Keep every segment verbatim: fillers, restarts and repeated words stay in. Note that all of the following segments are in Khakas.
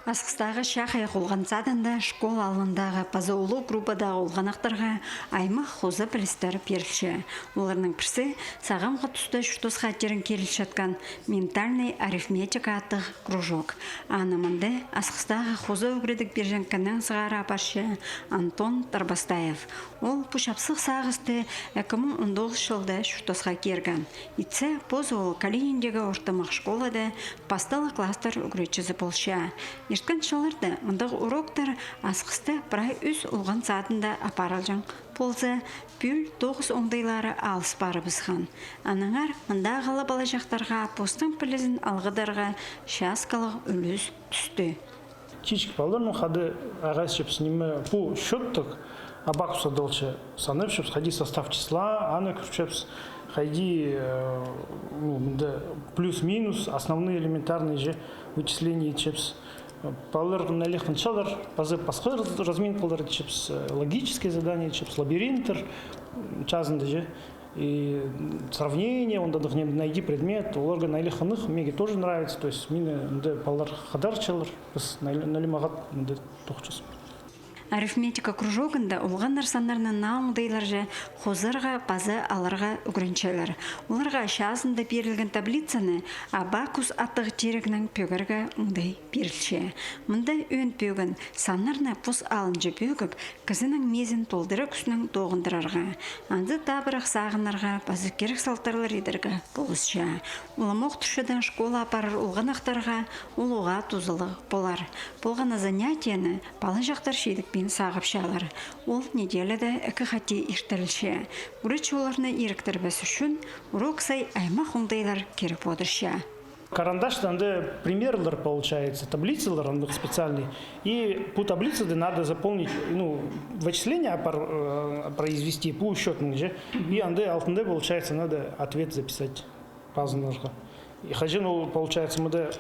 Асхыстағы Чахай Хулған садында школа алнындағы паза улуғ группадағы олғанахтарға аймах хоза пілістер пирілче. Оларның пірсі сағамғы туста чуртасха тирең кирілчеткен ментальный арифметика аттығ кружок. Аны мында Асхыстағы хоза ӱгредіг пирҷең кіннең сығара апарча Антон Тарбастаев. Ол пу чапсых сағысты ікі муң он тоғызынҷы чылда чуртасха кирген. Итсе, позы ол Калининдегі ортымах школада пасталығ класстар ӱгретчізі полча. Ирткен чылларда мындағ уроктар Асхыста прай ӱс олған садында апарылҷаң полза, пӱӱл тоғыс оңдайлары алыс парыбысхан. Аннаңар мындағ ала палаҷахтарға постың пілізін алғыдарға часкалығ ӱлӱс тӱсті. Чиҷек палаларның хада ағас чепс ниме пу счёттығ абакус адалча, санап чепс, хайди состав числа, аны кӧрчепс, хайди, э, ну, мында плюс-минус, основные элементарные же вычисления чепс. Палалар найлыхтанчалар, паза пасха раз-, разминкалар чепс, э, логические задания чепс, лабиринттер, м, чазында же. И сравнение, онда дых не найди предмет, оларға найлығ хынығ, меге тоже нравится, то есть мині ынды палалар хадарчалар, піс найлымағат ынды тоғынчабыс. Арифметика кружогында олғаннар саннарны наа оңдайларҷа хозарға паза аларға ӱгренчелер. Оларға чазында пирілген таблицаны абакус аттығ тирегнең пӧгерге оңдай пирілче. Мында ӧӧн пӧгін саннарны пос алынҷа пӧгіп, кізінің мизін толдыра кӱснең тоғындырарға, анзы табырах сағынарға паза кирек салтарлар идерге полысча. Уламох турчадаң школа апарар олғанахтарға ол уғаа тузалығ полар. Полған на занятиені палаҷахтар чидікпин сағыпчалар. Ол неделяда ікі хати иртірілче. Ӱгретчі оларны иріктірбес ӱчӱн урок сай аймах оңдайлар киріп одырча. Карандашта анда примерлер получается, таблицалар андағ специальный. И пу таблицада надо заполнить, ну, вычисление пар-, э, произвести пу счётның же. И анда алтында получается надо ответ записать пазынарға. И хаҷан ол получается мында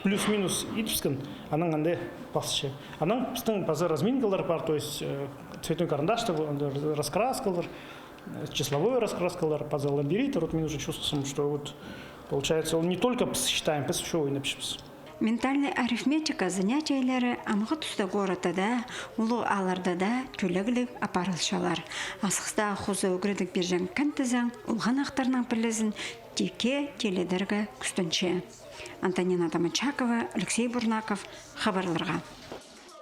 плюс-минус итіпскен, анаң анда пасча. Анаң пістің паза разминкалар пар, то есть, э, цветной карандаш та, анда раскраскалар, числовой раскраскалар, паза лабиринт, вот мин уже чувствовал, что вот получается, он не только піс считаем, піс ещё ойнапчабыс. Ментальный арифметика занятиелері амғы туста городта даа, улуғ аалларда даа тӧлегліг апарылчалар. Асхыстағы хоза ӱгредіг пирҷең кін тізең олғанахтарның пілізін тикке тиледерге кӱстенче. Антонина Тамачакова, Алексей Бурнаков, хабарларға.